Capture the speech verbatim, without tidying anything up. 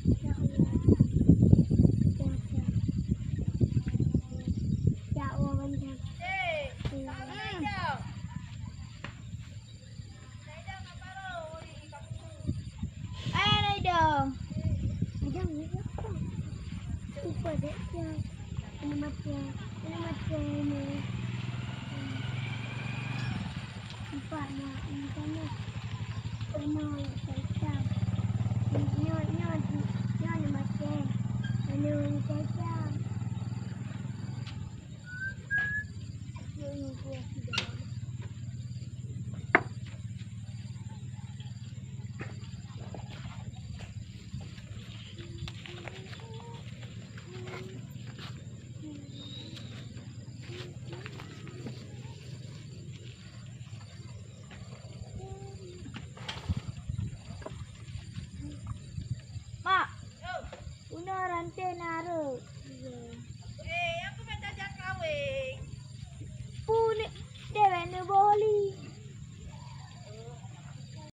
Ya Allah. Ya Allah. Ya Allah, banyak. Eh, Raido. Raido, Raido. Lupa dek dia. Ini mati. Ini mati ini. Empat nak, ini sana. Ini yang saya. Nyoh, nyoh, nyoh ni mati. Ini yang saya. Mak, unoe ranté na